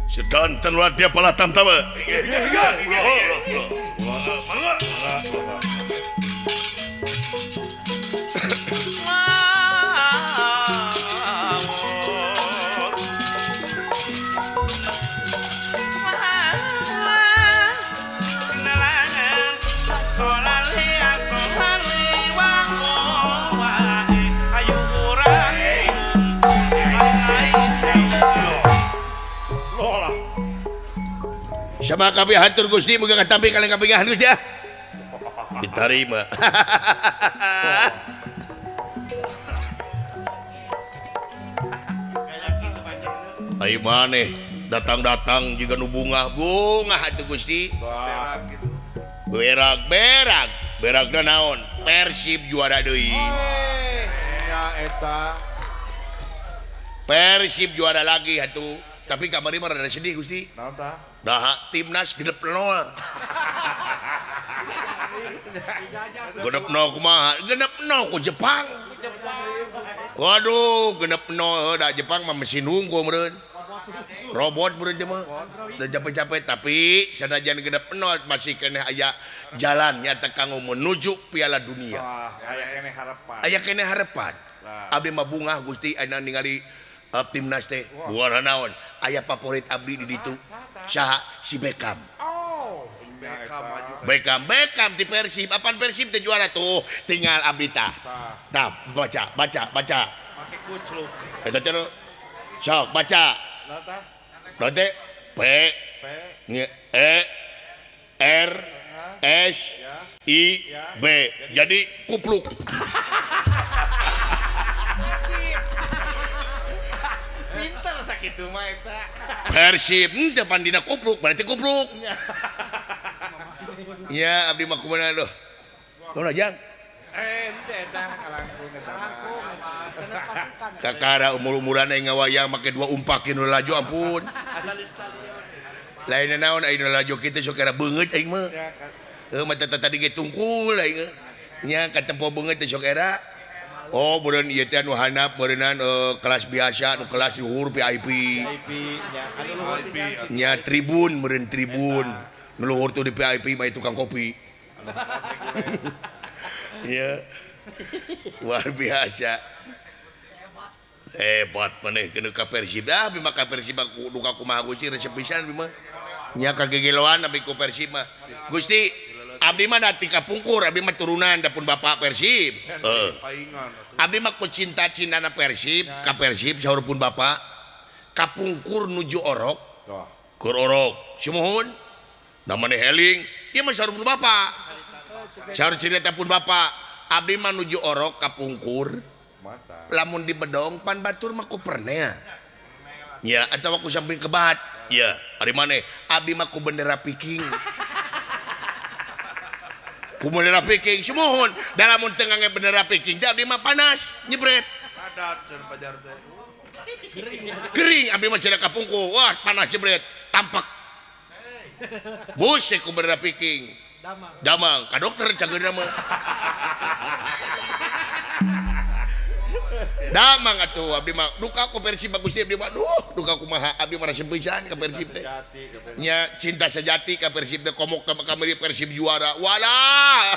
Sedanten wadya palatam tama. Sama kami hatur Gusti muga katampi kalian kapingahan Gusti ah. Diterima. Ayo maneh datang-datang juga nu bungah bungah atuh Gusti. Berak berak berakna naon? Persib juara deui. Ya eta. Persib juara lagi atuh. Tapi kamari mah rada sedih Gusti. Naon tah? Nah, timnas genep nol. Genep nol kumaha? Genep nol ku Jepang. Waduh, genep nol da Jepang mah mesin hungkul meureun. Robot meureun teh mah. Da capek-capek tapi sanajan genep nol masih keneh aya jalan nyata kanggo menuju Piala Dunia. Wah, aya keneh harapan. Aya keneh harapan. Abdi mah bungah Gusti aya ningali timnas teh. Bukan naon? Aya favorit abdi di ditu. Saha si Beckham. Oh, Beckham, Beckham di Persib. Apaan Persib teh juara tuh? Tinggal abdi tah. Tah, baca, baca, baca. Make kucluk. Eta teh sok baca. Naon teh? P P E R S I B. Jadi kupluk. Pinter sakitu mah eta. Persib teu pandina kupluk, berarti kupluk. Ya abdi mah kumaha loh. Kumaha jang? Henteu eta kalangkung eta. Sanes pasukan. Kakara umur-umuran aing ngawayang make dua umpak nu laju ampun. Asal di stadion. Lain naon aing nu laju kitu sok era beungeut aing mah. Heuh mah tadi ge tungkul aing. Nya katempo beungeut teh sok era. Oh, meureun ieu teh anu handap meureunnan kelas biasa nu kelas luhur VIP. VIP nya anu luhur pisan. Nya tribun meureun tribun. Nu luhur tuh di VIP mah tukang kopi. Iya. Luar biasa. Hebat maneh keun ka Persib. Ah bima ka Persib aku duka kumaha Gusti resep pisan bima. Nya kagegeloan abdi ku Persib mah. Gusti abdi mah da ti kapungkur abdi mah turunan da pun bapak Persib. Heeh. Abdi mah ku cinta-cintana Persib, ka Persib saur pun bapak kapungkur nuju orok. Keur orok. Sumuhun. Namane heling, ieu mah saur pun bapak. Saur cerita pun bapak, abdi mah nuju orok kapungkur. Lamun di bedong pan batur mah ku pernea. Nya atawa ku samping kebat. Ya, ari maneh abdi mah ku bendera Viking. Ku bendera Viking sumuhun, da lamun teu ngangge bendera Viking teh abdi mah panas, nyebret. Padat cenah pajar teh. Kering abdi mah cenah kapungkur, wah panas jebret, tampak. Bus ku bendera Viking. Damang. Damang, ka dokter cageurna mah. Damang atuh abdi mah duka ku Persib Gusti abdi mah duh duka kumaha abdi mah resep pisan ka Persib teh. Nya cinta sejati ka Persib teh komo ka kamari Persib juara. Walah.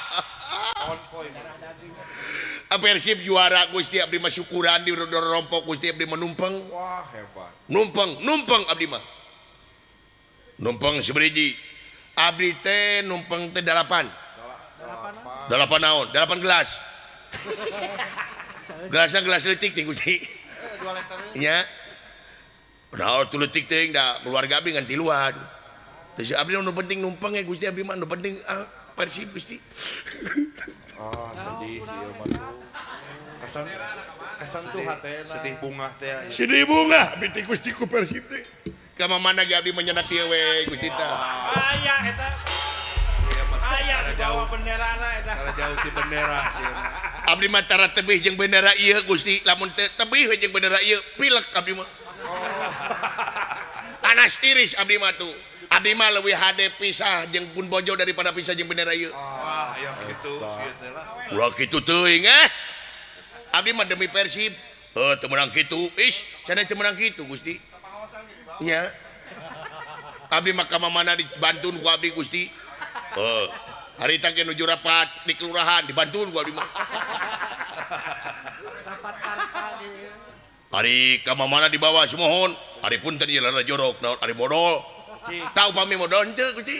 Persib juara Gusti abdi mah syukuran di rompok Gusti abdi mah numpeng. Wah hebat. Numpeng, numpeng abdi mah. Numpeng seberiji. Abdi teh numpeng teh 8. 8 naon? 8 gelas. Gelasna gelas leutik teh Gusti. 2 liter. Nya. Padahal tu leutik teh da keluarga abdi ngan tiluan. Teu abdi nu penting numpeng ya Gusti abdi mah nu penting Persib Gusti. Oh, sedih ieu mah tuh. Kesan kesan tuh hatena. Sedih bungah teh. Sedih bungah abdi teh Gusti ku Persib teh. Ka mamana ge abdi mah nyenak ieu we Gusti tah. Aya eta. Aya di bawah benderana eta. Tara jauh ti bendera sieun. Abdi mah tara tebih jeung bendera ieu Gusti, lamun teu tebih we jeung bendera ieu pilek abdi mah. Panas tiris abdi mah tuh. Abdi mah leuwih hade pisah jeung pun bojo daripada pisah jeung bendera ieu. Wah, aya kitu sieun teh lah. Ulah kitu teuing eh. Abdi mah demi Persib. Heuh teu meunang kitu. Ih, cenah teu meunang kitu Gusti. Nya. Abdi mah ka mana dibantun ku abdi Gusti. Heuh. Harita ge nuju rapat di kelurahan dibantun ku abdi mah. Rapat partai. Ari ka mana dibawa sumuhun. Ari punten ieu lala jorok naon ari modol. Tahu pami modol henteu Gusti.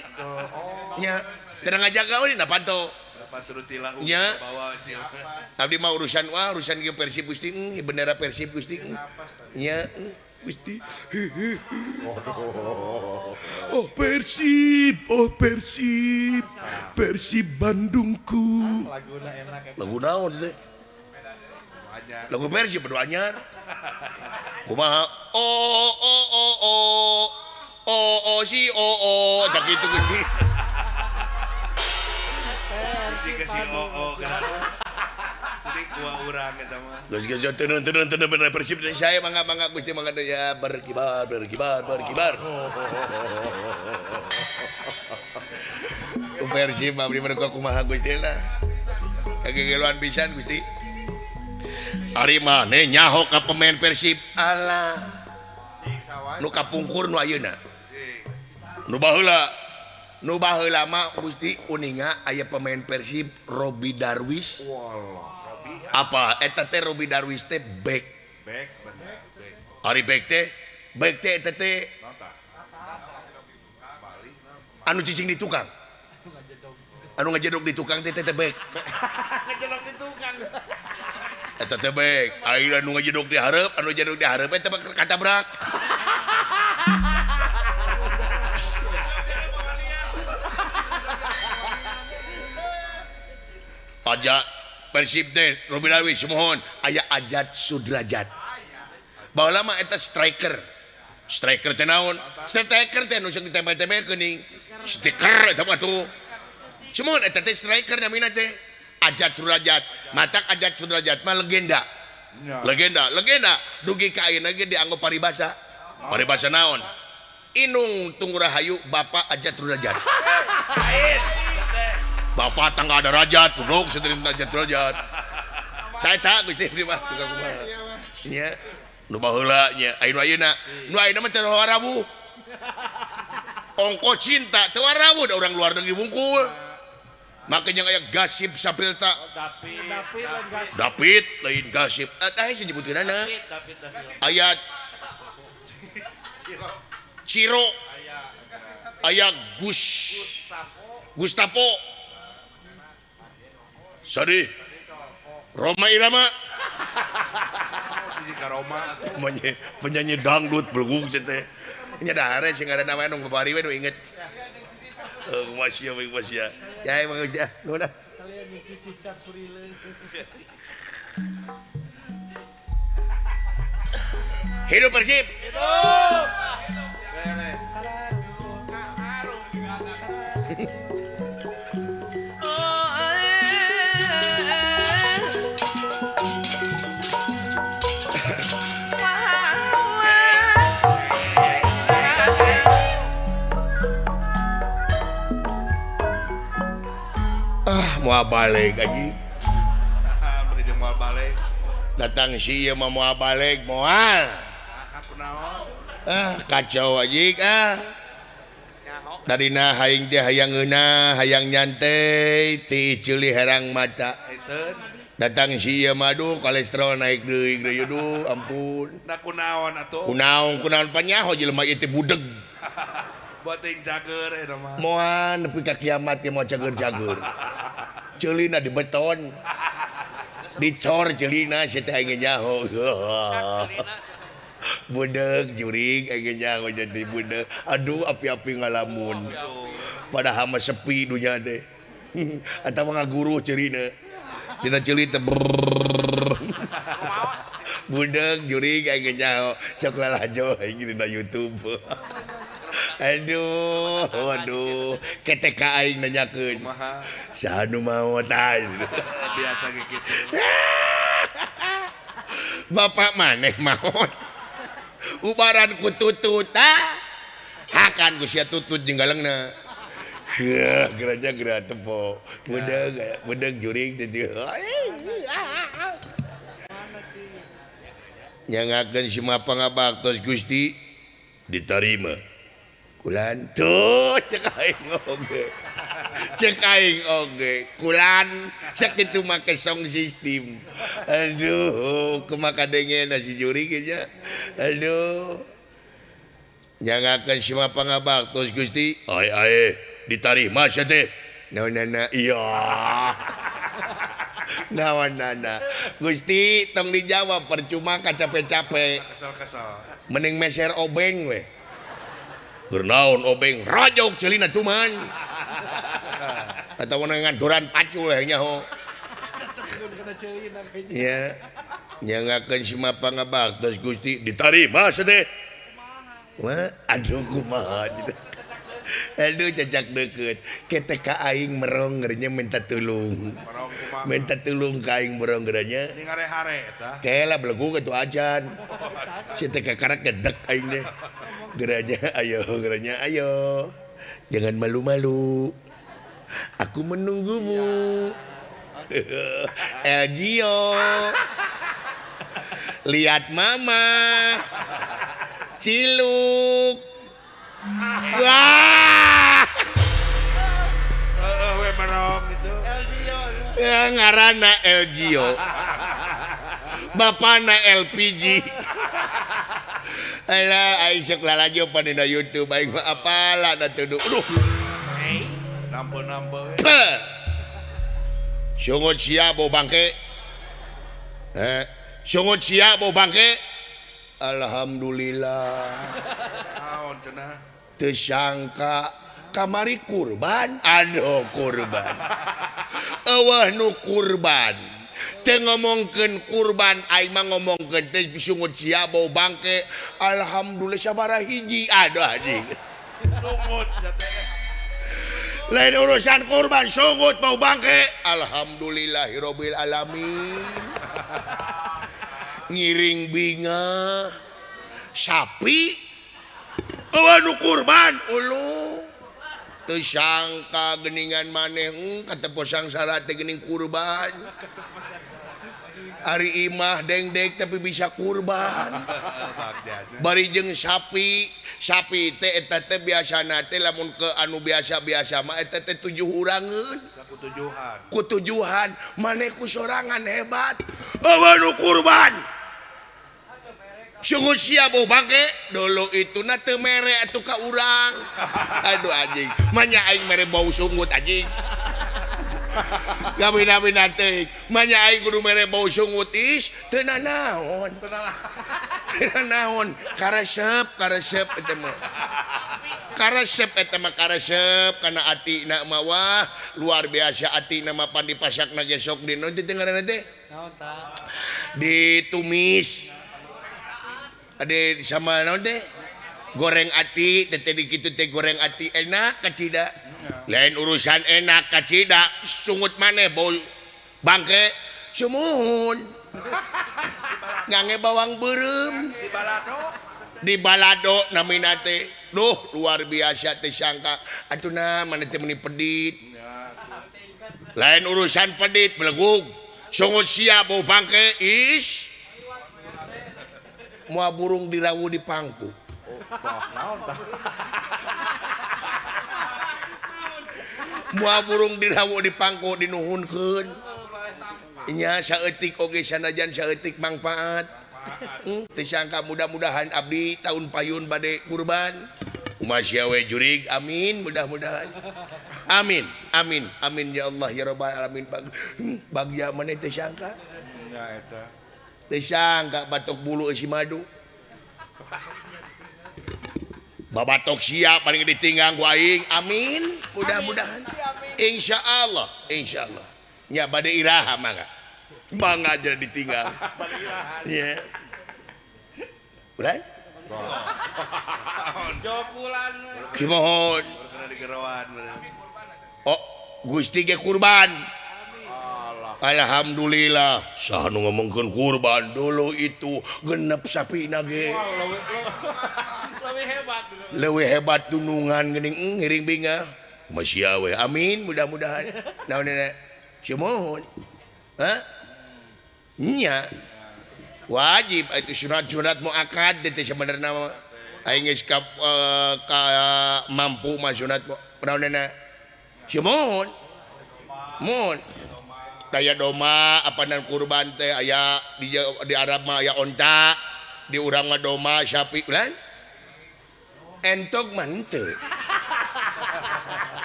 Nya, teu ngajaga we dina panto. Nya. Abdi mah urusan wah urusan ge Persib Gusti, bendera Persib Gusti. Nya, Gusti. Oh Persib, oh Persib. Persib Bandungku. Laguna enak eta. Lagu naon teh? Lagu Persib berdua anyar. Kumaha? Oh oh oh oh. Oh oh si oh oh tak gitu Gusti. Si ke si oh oh kan. Jadi gua urang eta mah. Geus geus tenun tenun tenun bener Persib saya mangga mangga Gusti mangga ya berkibar berkibar berkibar. Ku Persib abdi mah kumaha Gusti lah. Kagegeloan pisan Gusti. Ari maneh nyaho ka pemain Persib. Alah. Nu kapungkur nu ayeuna. Nu baheula. Nu baheula mah Gusti uninga aya pemain Persib Robi Darwis. Apa eta teh Robi Darwis teh back. Back bener. Ari back teh eta teh anu cicing di tukang. Anu ngajedog di tukang teh teh back. Ngajedog di tukang. Eta teh back. Ayeuna anu ngajedog di hareup, anu jedog di hareup eta katabrak. Aja Persib teh Robi Darwis mohon aya Ajat Sudrajat. Baheula mah eta striker. Striker teh naon? Striker teh nu sok ditempel-tempel geuning. Stiker eta mah tuh. Sumuhun eta teh striker namina teh Ajat Sudrajat. Matak Ajat Sudrajat mah legenda. Legenda, legenda dugi ka ayeuna ge dianggo paribasa. Paribasa naon? Inung Tunggu Rahayu Bapak Ajat Sudrajat. Bapak tangga derajat, goblok sateurin Ajat Sudrajat. Saeta Gusti di mah tukang kumaha. Nya, nu baheula nya, aya nu ayeuna. Nu ayeuna mah teu warawuh. Ongko cinta teu warawuh da urang luar negeri wungkul. Make jeung aya gasip sapilta. David, David lain gasip. David lain gasip. Eta hese nyebutkeunana. David da Silva. Aya Ciro. Aya Gus Gustavo. Sadih. Roma Irama. Di Roma. Penyanyi dangdut belgung teh. Nya dahare sing ngaranna wae nu babari we nu inget. Heuh kumaha sia we kumaha sia. Ya emang geus ya. Nuhun ah. Kalian cicih campurileun. Hidup Persib. Hidup. Beres. Ah, moal balik anjing. Begitu moal balik. Datang si ieu mah moal balik moal. Ah, kunaon? Ah, kacau anjing ah. Tadina haing teh hayang ngeunah, hayang nyantai, ti ceuli herang mata. Datang si ieu mah aduh kolesterol naik deui deui aduh ampun. Da kunaon atuh? Kunaon kunaon panyaho jelema ieu teh budeg. Buat ting cager eta mah. Moal nepi ka kiamat teh moal cager-cager. Ceulina di beton. Dicor ceulina sia teh aing nyaho. Budeg jurig aing nyaho jadi budeg. Aduh api-api ngalamun. Padahal mah sepi dunya teh. Atawa ngaguru ceulina. Dina ceuli teh budeg jurig aing nyaho. Sok lalajo aing dina YouTube. Aduh, waduh, ketek aing nanyakeun. Kumaha? Saha nu maot aing. Biasa ge kitu. Bapak maneh maot. Ubaran ku tutut ah. Hakan ku sia tutut jeung galengna. Heuh, geraja geura tepo. Budeg, budeg jurig teh. Nyangakeun si mah pangabaktos Gusti ditarima. Kulan tuh cek aing oge. Cek aing oge. Kulan sakitu make song system. Aduh, kumaha kadengena si juri ge nya. Aduh. Nyangakeun si mah pangabaktos Gusti. Ai ai ditarima sia teh. Naonana iya. Naonana. Gusti tong dijawab percuma kacape-cape. Kesel-kesel. Mending meser obeng we. Keur naon obeng rojok ceulina tuman. Atawa ngandoran pacul nyaho. Cecekeun kana ceulina kayaknya. Nya. Nyangakeun si mah pangabaktos Gusti ditarima sia teh. Wah, aduh kumaha. Aduh cacak deukeut. Ke teh ka aing merong gernya minta tulung. Merong kumaha? Minta tulung ka aing merong gernya. Ini ngare-hare eta. Kela belegug atuh acan. Si teh kakarek gedek aing teh. Geranya ayo, geranya ayo. Jangan malu-malu. Aku menunggumu. Elgio. Lihat mama. Ciluk. Wah. Heeh we merong gitu. Elgio. Ya, ngaranna Elgio. Bapana LPG. Alah aing sok lalajo pan dina YouTube aing mah apalah da tuduh. Aduh. Nampe-nampe we. Sungut sia bau bangke. Sungut sia bau bangke. Alhamdulillah. Naon cenah? Teu sangka kamari kurban. Aduh kurban. Eueuh nu kurban. Teu ngomongkeun kurban aing mah ngomongkeun teh sungut sia bau bangke. Alhamdulillah sabaraha hiji. Aduh anjing. Sungut sia teh. Lain urusan kurban sungut bau bangke. Alhamdulillahirabbil alamin. Ngiring bingah sapi eueuh nu kurban uluh. Teu sangka geuningan maneh katepo sangsara teh geuning kurban. Ari imah dengdek tapi bisa kurban. Bari jeung sapi, sapi teh eta teh biasana teh lamun ke anu biasa-biasa mah eta teh 7 urangeun. Kutujuhan. Kutujuhan, maneh ku sorangan hebat. Eueuh nu kurban. Sungut sia bau bangke, dulu itu na teu mere atuh ka urang. Aduh anjing, manya aing mere bau sungut anjing. Gabina-bina teuing, manya aing kudu mere bau sungut is teu nanaon. Teu nanaon, karesep, karesep eta mah. Karesep eta mah karesep kana atina mah wah, luar biasa atina mah pan dipasakna ge sok dina teh ngaranna teh. Naon tah? Ditumis. Ade sama naon teh? Goreng ati, teh teh kitu teh goreng ati enak kacida. Lain urusan enak kacida, sungut maneh bau bangke sumuhun. Ngange bawang beureum. Di balado. Di balado namina teh. Duh, luar biasa teh sangka. Atuna maneh teh meuni pedit. Lain urusan pedit belegug. Sungut sia bau bangke is. Moal burung dirawu di pangku. Moal burung dirawu di pangku dinuhunkeun. Nya saeutik oge sanajan saeutik mangfaat. Teu sangka mudah-mudahan abdi tahun payun bade kurban. Kumaha sia we jurig amin mudah-mudahan. Amin amin amin ya Allah ya rabbal alamin. Bagja maneh teu sangka. Nya eta. Teu sangka batok bulu eusi madu. Babatok sia paling ditinggang ku aing. Amin mudah-mudahan. Insyaallah insyaallah. Nya bade iraha mangga. Mangga aja ditinggal. Nya. Ulan? Jokulan. Dimohon. Oh, Gusti ge kurban. Alhamdulillah. Saha nu ngomongkeun kurban dulu itu genep sapina ge. Leuwih hebat. Leuwih hebat dunungan geuning ngiring bingah. Masya we. Amin mudah-mudahan. Naon nenek? Sumuhun. Hah? Nya. Wajib itu sunat-sunat muakkad teh sebenarna mah. Aing geus ka mampu mah sunat naonana sumuhun mun daya doma apanan kurban teh aya di Arab mah aya onta di urang mah doma sapi ulan entog mah henteu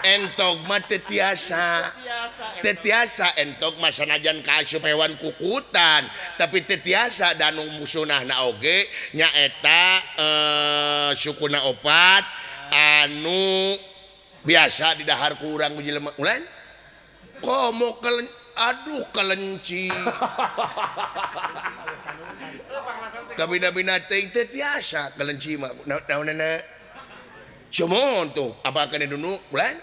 entog mah teu tiasa teu tiasa entog mah sanajan kaasup hewan kukutan tapi teu tiasa danu musunahna oge nyaeta sukuna opat anu biasa didahar ku urang jelema ulan komo aduh kelenci kabina-bina teuing teu tiasa kelenci mah naonana sumuhun tuh apa kana dunu ulan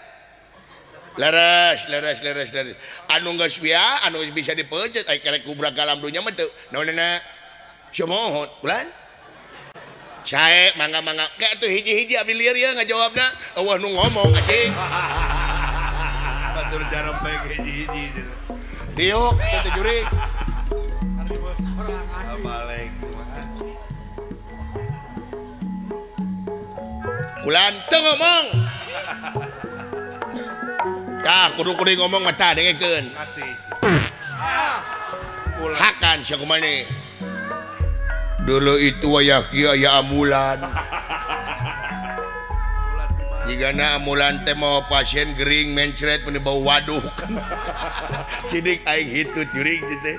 leres leres leres leres anu geus bia anu geus bisa dipeuncet ai kerek kubrak alam dunya mah teu naonana sumuhun ulan sae mangga-mangga ke atuh hiji-hiji abdi lieur ieu ngajawabna eueuh nu ngomong anjing batur jarempeg hiji-hiji cenah diuk teu jurig balik kulan teu ngomong tah kudu kudu ngomong mah tah dengekeun kasih hakan sia kumaha dulu itu wayah kieu aya ambulan jigana ambulan teh mawa pasien gering mencret mun bau waduk sidik aing hitut jurig teh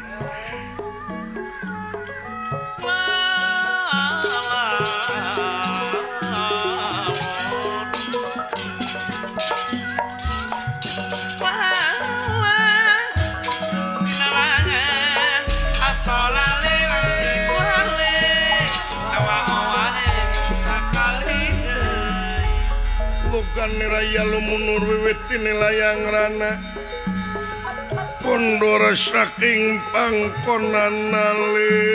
Raya lumunur wiwit layang rana kondor saking pangkonan nalindra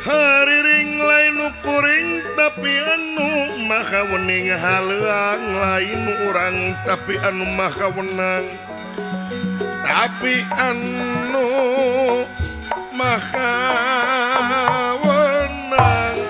hariring lain kuring tapi anu maha wening haleuang lain urang tapi anu maha wenang tapi anu maha wenang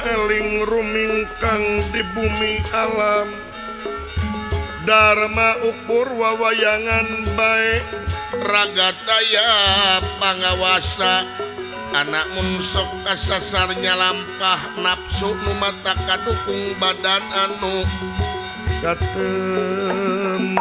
eling rumingkang di bumi alam Dharma ukur wawayangan bae ragataya pangawasa anak mun sok kasasar nyalampah nafsu nu mata kadukung badan anu katempuhan.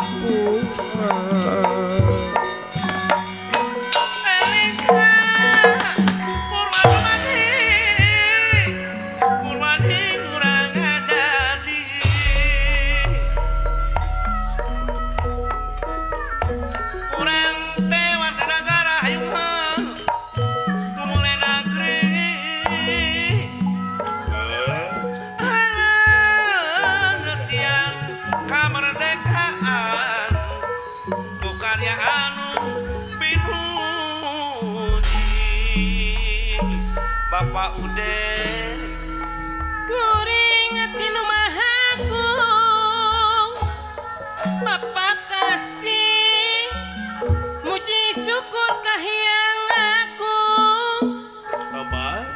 Bapak Ude kuring tinu mahagung Bapak kasih muji syukur kahiyang agung apa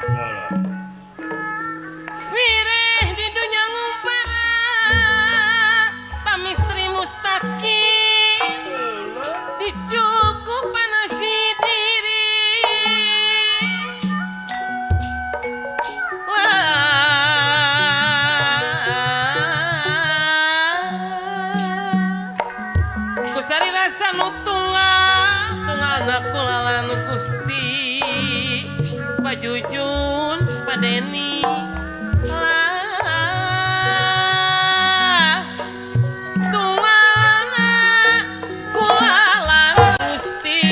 wireh di dunya ngumpara pamistri mustaqim dicukupan si diri. Kusari rasa nu tunggal tunggal kulalan Gusti Pajujun Padeni lah tunggalna kulalan Gusti.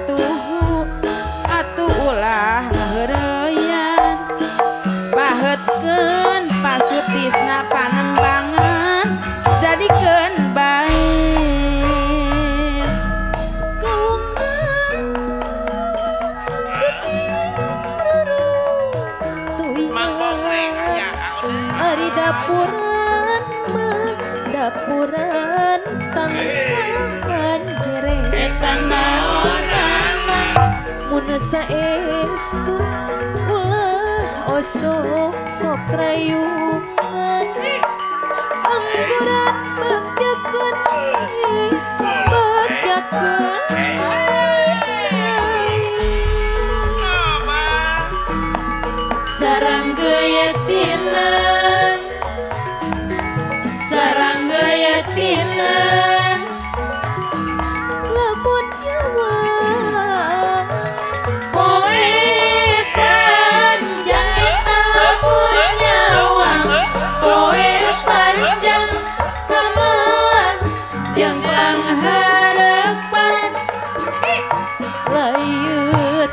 Tuhu atuh ulah ngaheureyan baheutkeun pasutisna panembangan jadikeun bae Ari dapuran mah dapuran tangkahan jere eta naonana mun saestu ulah osok sok rayungan angguran bagjakeun bagjakeun sarang geyatineng sarang geyatineng lamun nyawa poe panjang eta lamun nyawa poe panjang kamelang jeung pangharepan layeutkeun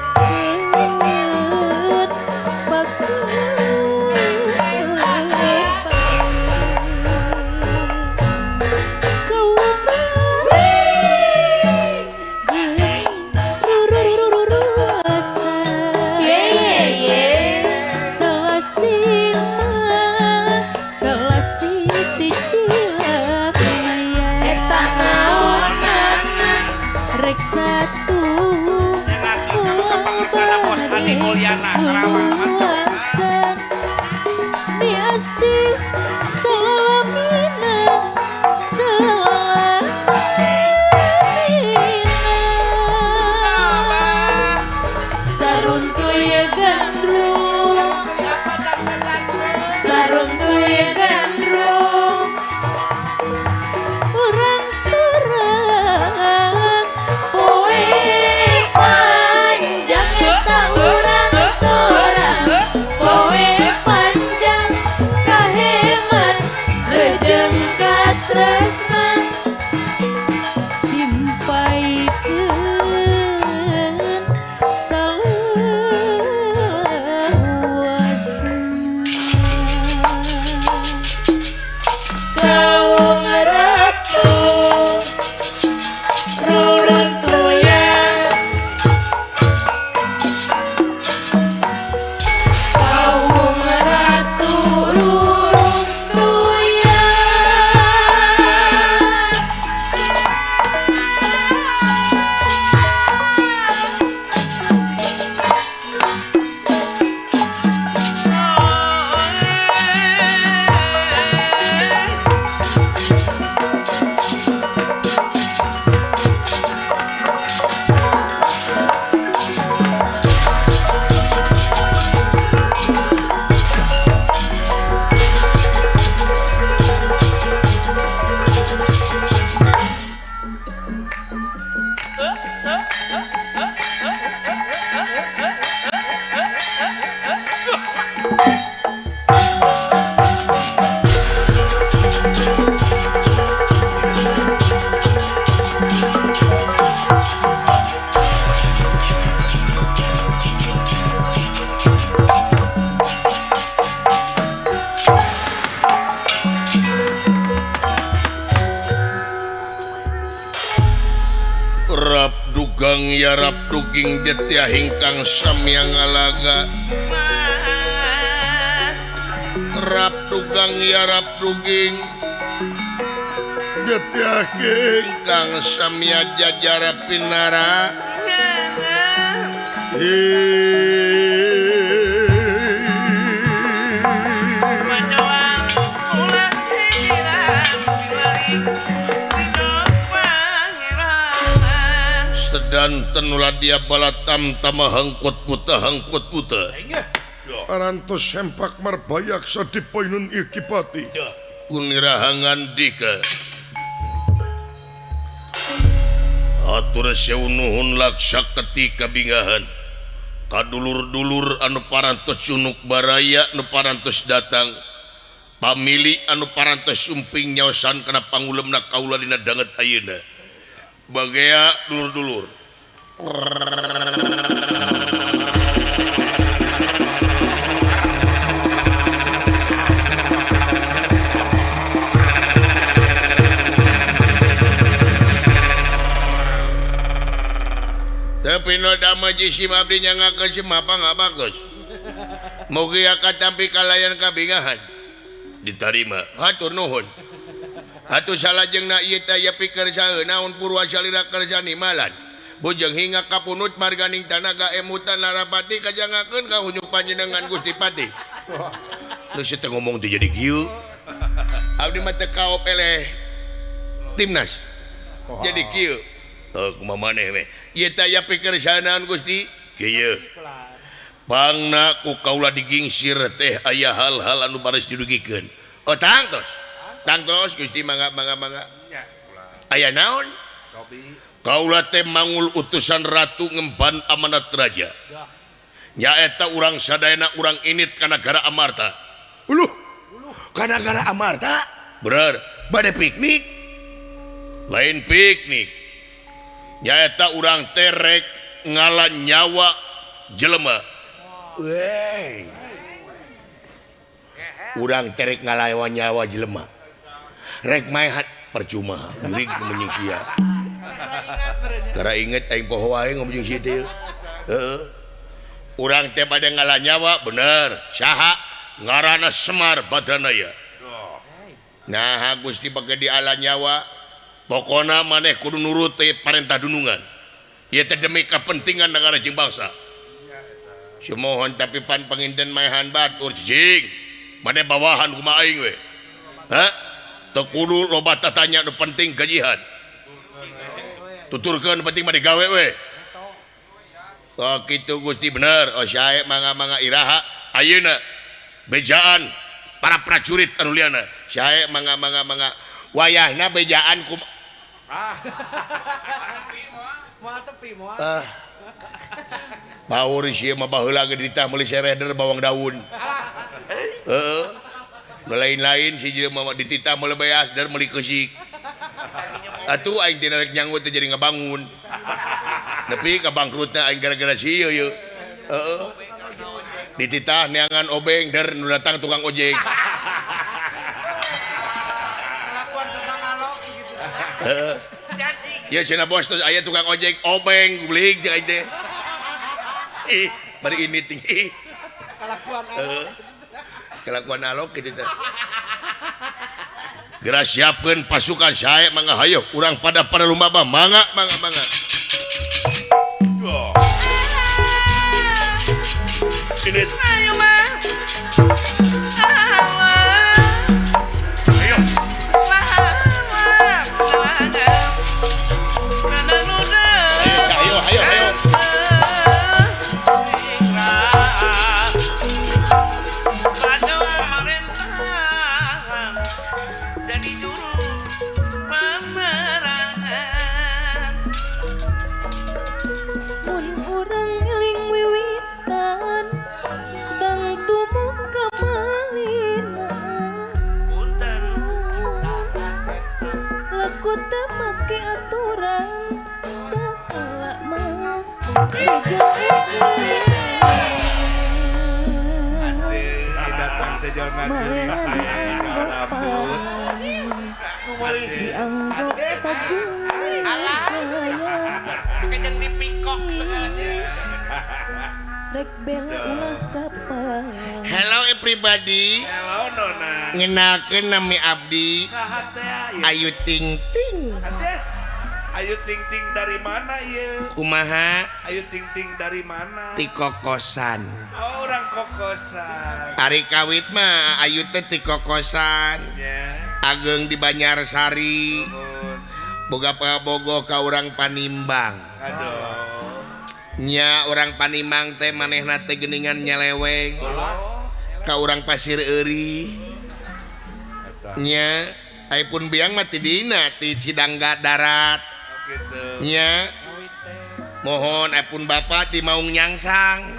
Yarap duging detia hingkang samya ngalaga rap dugang yarap duging detia hingkang samya jajara pinara Sedanten ulah dia balatam tama hangkut puta hangkut puta. Arantos sempak marbayaksa dipainun ikipati. Kunirahangan dika. Atur sewu nuhun laksa ketika bingahan. Kadulur-dulur anu parantos cunuk baraya anu parantos datang. Pamili anu parantos sumping nyaosan kana pangulemna kaula dina danget ayeuna. Bagea dulur-dulur. Tapi no dama jisim abdi nyangakeun semapa nggak bagus. Mugi katampi kalayan kabingahan diterima. Hatur nuhun. Atuh salajengna ieu teh aya pikir saeun naon purwa salira kersa nimalan. Bujeng hingga kapunut marganing tanaga emutan larapati kajangakeun ka hunyuk panjenengan Gusti Pati. Nu teu ngomong teh jadi kieu. Abdi mah teu kaop eleh timnas. Jadi kieu. Heuh kumaha maneh we. Ieu teh aya pikir saeun naon Gusti? Kieu. Pangna ku kaula digingsir teh aya hal-hal anu baris didugikeun. Oh tangtos. Tangtos Gusti mangga mangga mangga. Aya naon? Kaula teh mangul utusan ratu ngemban amanat raja. Nyaeta urang sadayana urang init ka nagara Amarta. Uluh. Ka nagara Amarta? Bener, bade piknik. Lain piknik. Nyaeta urang teh rek ngala nyawa jelema. Wey. Urang terek ngalawan nyawa jelema. Rek maehat percuma jurig menying sia. Kara inget aing poho wae ngomong jeung sia teh. Heeh. Urang teh bade ngala nyawa bener. Saha ngaranna Semar Badranaya. Nah, Gusti bage diala nyawa. Pokona maneh kudu nurut teh parentah dunungan. Ieu teh demi kepentingan negara jeung bangsa. Sumohon tapi pan panginten maehan batur cicing. Maneh bawahan kumaha aing we. Hah? Teu kudu loba tatanya nu penting gajihan. Tuturkeun penting mah digawe we. Oh kitu Gusti bener. Oh sae mangga-mangga iraha ayeuna bejaan para prajurit anu liana. Sae mangga-mangga mangga wayahna bejaan kum moal tepi moal. Ah. Baur sieun mah baheula ge ditah meuli sereder bawang daun. Heeh. Nu lain-lain si jelema mah dititah meuli beas der meuli keusik. Atuh aing teh rek nyanggut teh jadi ngabangun. Nepi ka bangkrutna aing gara-gara si ieu yeuh. Heeh. Dititah neangan obeng der nu datang tukang ojek. Kelakuan tukang alok begitu. Heeh. Ya cenah bos terus aya tukang ojek obeng beuling jeung aing teh. Ih, bari ini tinggi. Kelakuan alok. Kelakuan alok kitu teh. Geura siapkeun pasukan sae mangga hayo urang pada pada lumba mangga mangga mangga. Ini ayo mah. Ayo. Ayo ayo ayo. Hello everybody. Hello Nona. Ngenalkeun nami abdi. Saha teh? Ayu Ting Ting. Ayu Ting Ting dari mana ieu? Kumaha? Ayu Ting Ting dari mana? Ti kokosan. Oh, orang kokosan. Ari kawit mah Ayu teh ti kokosan. Yeah. Ageng di Banyarsari. Boga pabogoh ka urang Panimbang. Aduh. Nya urang Panimbang teh manehna teh geuningan nyeleweng. Ka urang Pasir Euri. Nya aya pun biang mah ti dina ti Cidangga darat. Gitu. Nya mohon aya pun bapak ti Maung Nyangsang.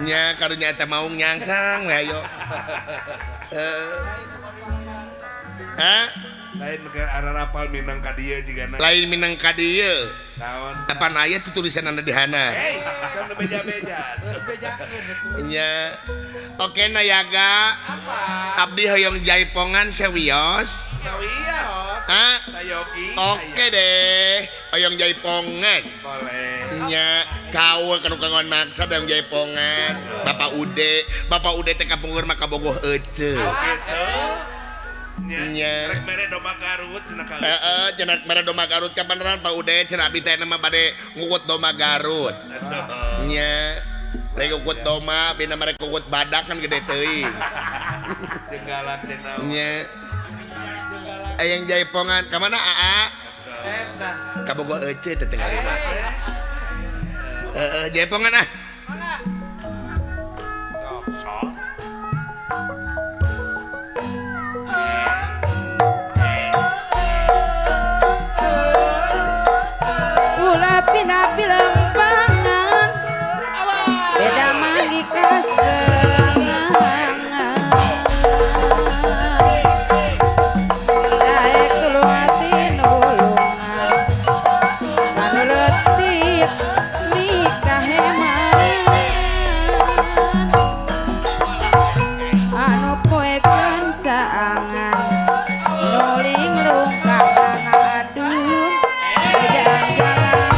Nya karunya eta Maung Nyangsang we ayo. Hah? Lain ke ararapal minang ka dieu jigana. Lain minang ka dieu. Naon? Apan aya tuh tulisanna di hana. Hei, tong beja-beja. Nya. Oke Nayaga. Apa? Abdi hoyong jaipongan sawios. Sawios. Ah, sayogi. Oke deh, hoyong jaipongan. Boleh. Nya, kaul kanu kangon maksa hoyong jaipongan. Bapak Ude, Bapak Ude teh kapungkur mah kabogoh ece. Oh gitu. Nya. Rek mere domba Garut cenah ka. Heeh, cenah mere domba Garut kabeneran Pak Ude cenah abdi teh mah bade ngukut domba Garut. Nya. Rek ngukut domba, bina merek ngukut badak kan gede teuing. Jeung galak teh naon. Nya. Ayang jaipongan ka mana Aa? Eta. Kabogoh ece teh tinggal itu. Heeh, jaipongan ah. Mangga. Sok. Ulah pina pilempangan beda manggi kasenangan daek tulung ati nulungan anu leutik mikaheman anu poe kencangan nuling lungkang aduh jalan-jalan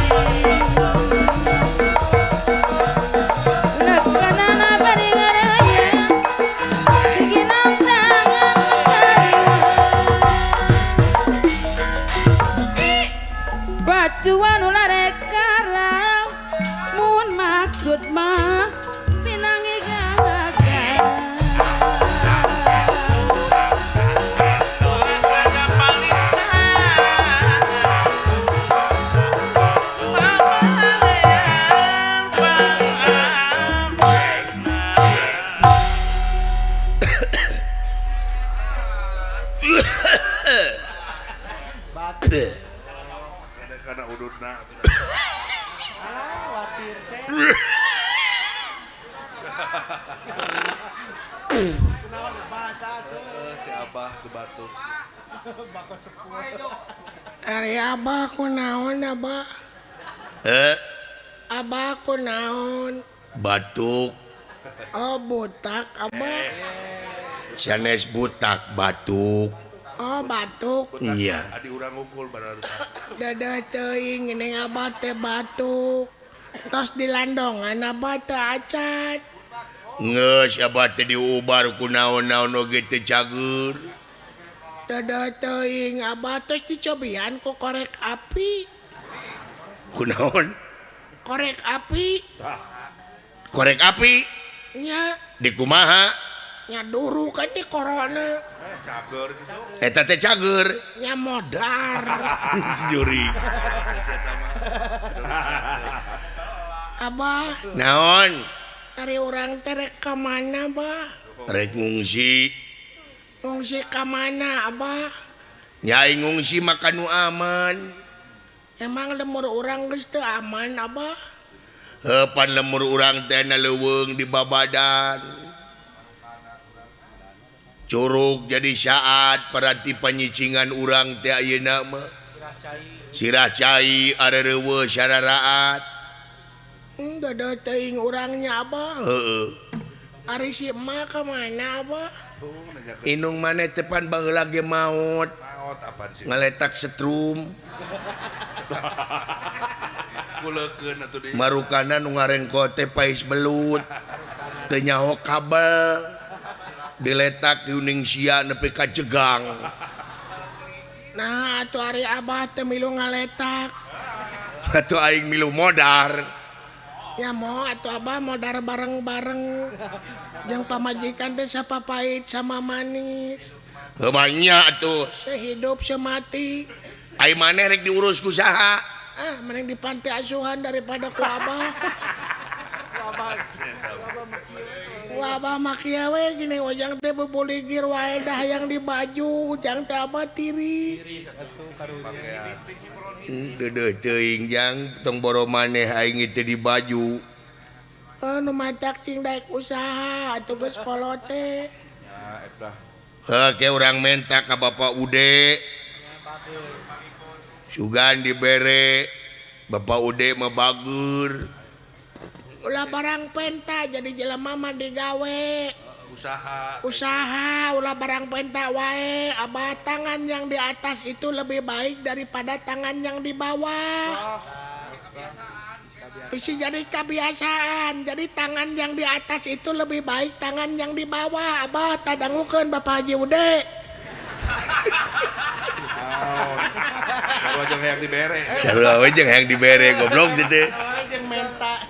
lekenana bari ngaraya diginang tangan kariwa bacuan ulah rek karal mun maksud mah pinangi gagal. Ada palitan pamalean pangambekna. Batu. Kada kana ududna. Alah, watir cek. Kunaon bata tuh. Si Abah teu batuk. Bakal sepuh. Ari abah kunaon abah? Abah kunaon? Batuk. Oh botak abah. Sanes butak batuk. Oh batuk. Iya. Adi urang ngumpul bararusak. Dadah teuing geuning abah teh batuk. Tos dilandongan abah teh acan. Geus abah teh diubar ku naon-naon oge teu cager. Dadah teuing abah tos dicobian ku korek api. Kunaon? Korek api. Korek api Nya di kumaha? nya duru kan di korona. Cager gitu. Eta teh cager. Nya modar. Si juri. Si eta mah. Abah, Naon? ari urang teh rek ka mana bah? Rek ngungsi. Ngungsi ka mana abah? Nyai ngungsi mah ka nu aman. Emang lemur urang geus teu aman abah? Heuh pan lemur urang teh na leuweung di babadan. Curug jadi saat paranti panyicingan urang teh ayeuna mah. Sirah cai. Sirah cai areureue sararaat. Dadah teuing urangnya abah. Heeh. Ari si emak ka mana abah? Inung maneh teh pan baheula ge maot. Maot apaan sih? Ngaletak setrum. Kuleukeun atuh di. Marukana nu ngarengko teh pais belut. Teu nyaho kabel. Diletak di sia nepi ka jegang. Nah atuh ari abah teh milu ngaletak. Atuh aing milu modar. Ya mau atuh abah modar bareng-bareng. Jeung pamajikan teh sapapait sama manis. Heuh mah nya atuh. Sehidup semati. Ai maneh rek diurus ku saha? Ah, mending di panti asuhan daripada ku abah. Ku abah mah kieu we gini ujang teh bebuligir wae dah yang di baju, ujang teh abah tiris. Deudeuh teuing jang tong boro maneh aing teh di baju. Nu matak cing daek usaha atuh geus kolot teh. Ya eta. Heuh ke urang menta ka Bapak Ude. Sugan dibere Bapak Ude mah bager. Ulah barang penta jadi jelema mah digawe. Usaha. Usaha ulah barang penta wae. Abah tangan yang di atas itu lebih baik daripada tangan yang di bawah. Bisa jadi kebiasaan. Jadi tangan yang di atas itu lebih baik tangan yang di bawah. Abah tadangukeun Bapak Haji Ude. Baru aja hayang dibere. Sarua we jeung hayang dibere goblok sih teh. Jeung menta.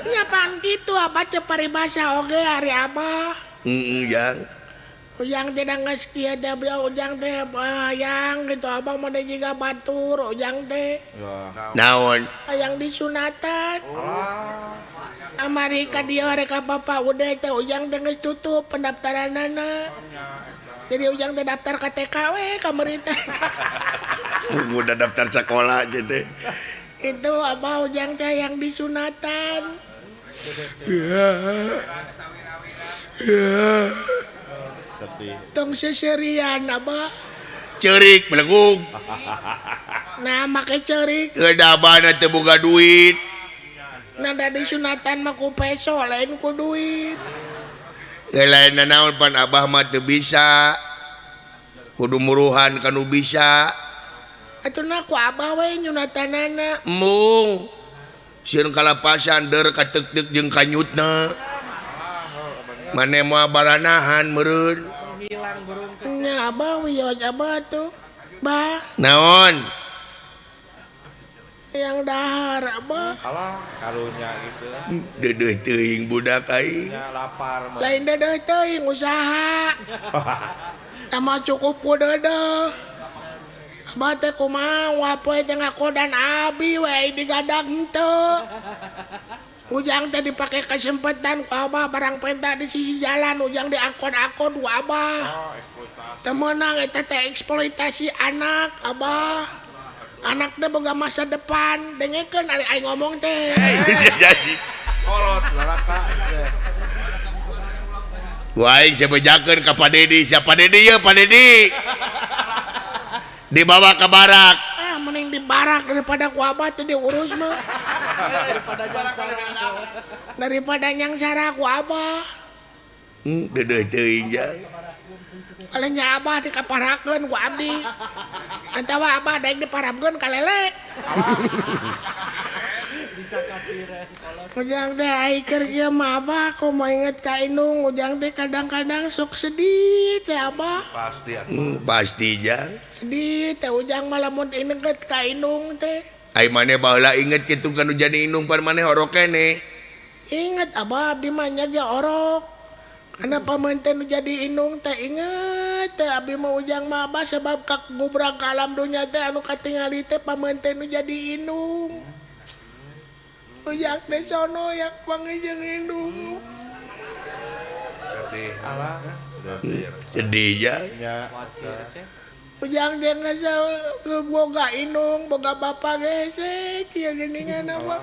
Ya pan kitu abah cek paribasa oge ari abah. Heeh jang. Ujang teh da geus kieu teh ujang teh hayang gitu abah mah jiga batur ujang teh. Naon? Hayang disunatan. Amari ka dieu rek ka Bapak Ude teh ujang teh geus tutup pendaftaranana. Jadi ujang teh daftar ka TK we kamari teh. Udah daftar sekolah aja teh. Itu abah ujang teh yang disunatan. Ya. Ya. Sedih. Tong seserian abah. Ceurik belegung. Nah make ceurik. Geus abah teu boga duit. Nah da disunatan mah ku peso lain ku duit. Lain naon pan abah mah teu bisa. Kudu muruhan kanu bisa. Atuh ku abah we nyunatanana. Embung. Sieun kalapasan deur kateuk-teuk jeung kanyutna. Mane moal baranahan meureun. Hilang burung kecil. Nya abah wios abah tuh. Bah. Naon? Yang dahar abah. Alah, karunya gitu. Dedeuh teuing budak aing. Nya lapar mah. Lain dedeuh teuing usaha. Tama cukup ku dedeuh. Abah teh kumaha wapoe teh ngakodan abi we digadag henteu. Ujang teh dipake kesempatan ku abah barang penta di sisi jalan ujang diangkot-angkot ku abah. Oh, eksploitasi. Teu meunang eta teh eksploitasi anak abah. Anak teh boga masa depan, dengekeun ari aing ngomong teh. Jadi Kolot lalaka. Ku aing sebejakeun ka Pak Dedi, siapa Dedi ye Pak Dedi? Dibawa ke barak. Ah, mending di barak daripada ku abah teh diurus mah. Daripada nyangsara. Daripada nyangsara ku abah. Dedeuh teuing jang. Kalau nya abah dikaparakeun ku abdi. Atawa abah daek diparabkeun ka lele. Bisa katiren kolot. Ujang teh ai keur kieu mah abah komo inget ka indung ujang teh kadang-kadang sok sedih teh abah. Pasti atuh. Pasti jang. Sedih teh ujang mah lamun inget ka indung teh. Ai maneh baheula inget kitu ka nu jadi indung pan maneh orok keneh. Inget abah abdi mah nya ge orok. Karena pameunteun nu jadi indung teh inget teh abdi mah ujang mah abah sebab kagubrag ka alam dunya teh anu katingali teh pameunteun nu jadi indung. Ujang teh sono yak panggih jeung indung. Sedih. Alah. Sedih jang. Nya. Khawatir cek. Ujang teh geus boga indung, boga bapa ge kieu geuningan abah.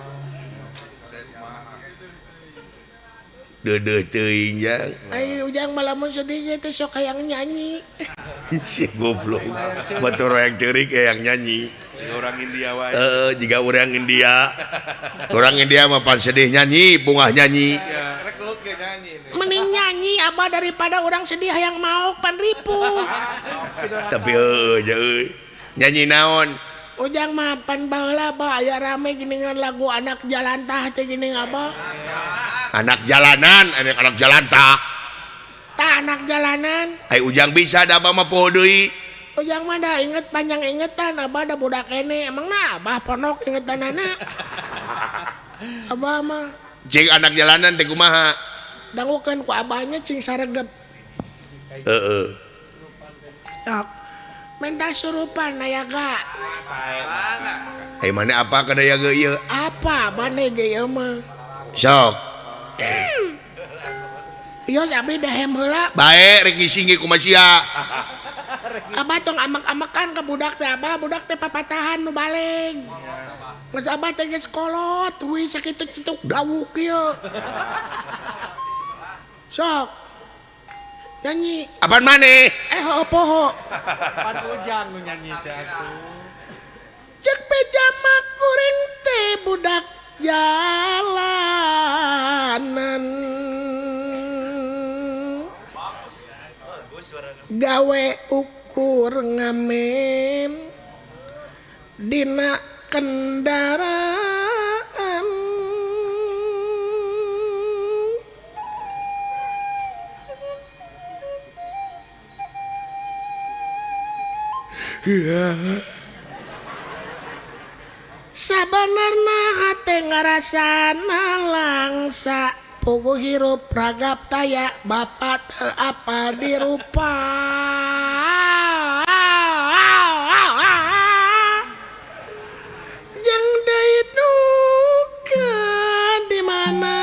Dedeuh teuing jang. Ai ujang mah lamun sedih ge teh sok hayang nyanyi. Si goblok. Batur hayang ceurik hayang nyanyi. Jiga orang India wae. Heeh, jiga urang India. Urang India mah pan sedih nyanyi, bungah nyanyi. Ya. Rek gelut ge nyanyi nih. Mending nyanyi abah daripada orang sedih hayang maok pan ripuh. Tapi heueuh ja euy. Nyanyi naon? Ujang mah pan baheula abah aya rame geuningan lagu anak jalantah teh geuning abah. Anak jalanan, anak jalantah. Tah anak jalanan. Ai ujang bisa da abah mah poho deui. Ujang mah da inget panjang ingetan abah da budak keneh. Emang na abah ponok ingetanana. Abah mah Cing anak jalanan teh kumaha? Dangukeun ku abahnya cing saregep. Heeh. Sok. Minta surupan nayaga. Ai mana apa ka nayaga ieu? Apa abah ge ieu mah? Sok. Ieu abdi dahem heula. Bae rek ngising ge kumaha sia. Abah tong amek-amekan ka budak teh abah, budak teh papatahan nu baleg. Geus abah teh geus kolot, we sakitu cetuk dawuk ieu. Sok. Nyanyi. Apaan maneh? Eh heuh poho. Pan ujang nu nyanyi teh atuh. Cek pejama kuring teh budak jalanan. Gawe ukur ngamen dina kendaraan. Sabanarna hate ngarasana langsa puguh hirup ragap taya bapak teu apal dirupa. Jeung deui duka di mana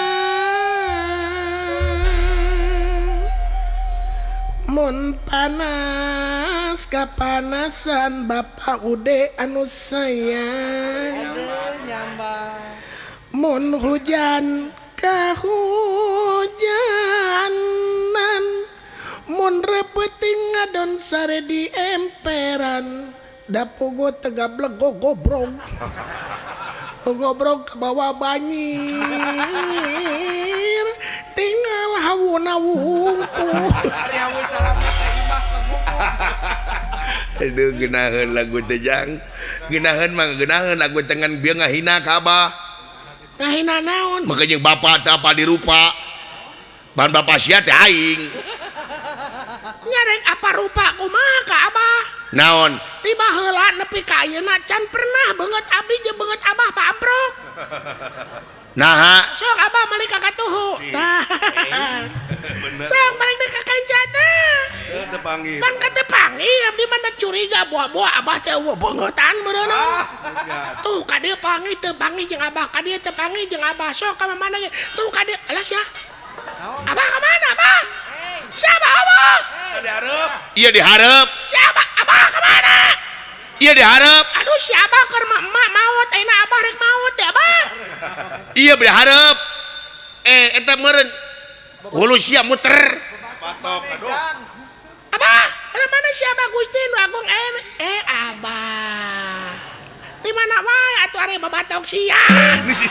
mun panas kapanasan bapak ude anu sayang. Mun hujan kahujanan mun repeting ngadon sare di emperan da puguh tegablek gogobrog gogobrog ke bawah banjir tinggal hawuna wungkul. Aduh geunaheun lagu teh jang. Geunaheun mah geunaheun lagu teh ngan bieu ngahina ka abah. Ngahina naon? Maka jeung bapak teh apa dirupa. Ban bapak sia teh aing. Nyarek apa rupa kumaha ka abah? Naon? Tiba heula nepi ka ayeuna can pernah beungeut abdi jeung beungeut abah paamprok. Naha? Sok abah malik ka katuhu. Tah. Sok malik deui ka kanca teh. Teu panggih. Pan ka teu panggih abdi mah da curiga buah-buah abah teh eueuh beungeutan meureunna. Tuh ka dieu panggih teu panggih jeung abah, ka dieu teu panggih jeung abah. Sok ka mana ge? Tuh ka dieu. Alas ya. Abah ka mana abah? Siapa abah? Dihareup. Ieu dihareup. Siapa abah ka mana? Ieu dihareup. Aduh si abah keur emak maot, ayeuna abah rek maot ya abah. Ieu dihareup. Eta meureun hulu sia muter. Patok aduh. Abah, ala mana si abah Gusti nu agung abah. Di mana wae atuh ari babatok sia. Ini si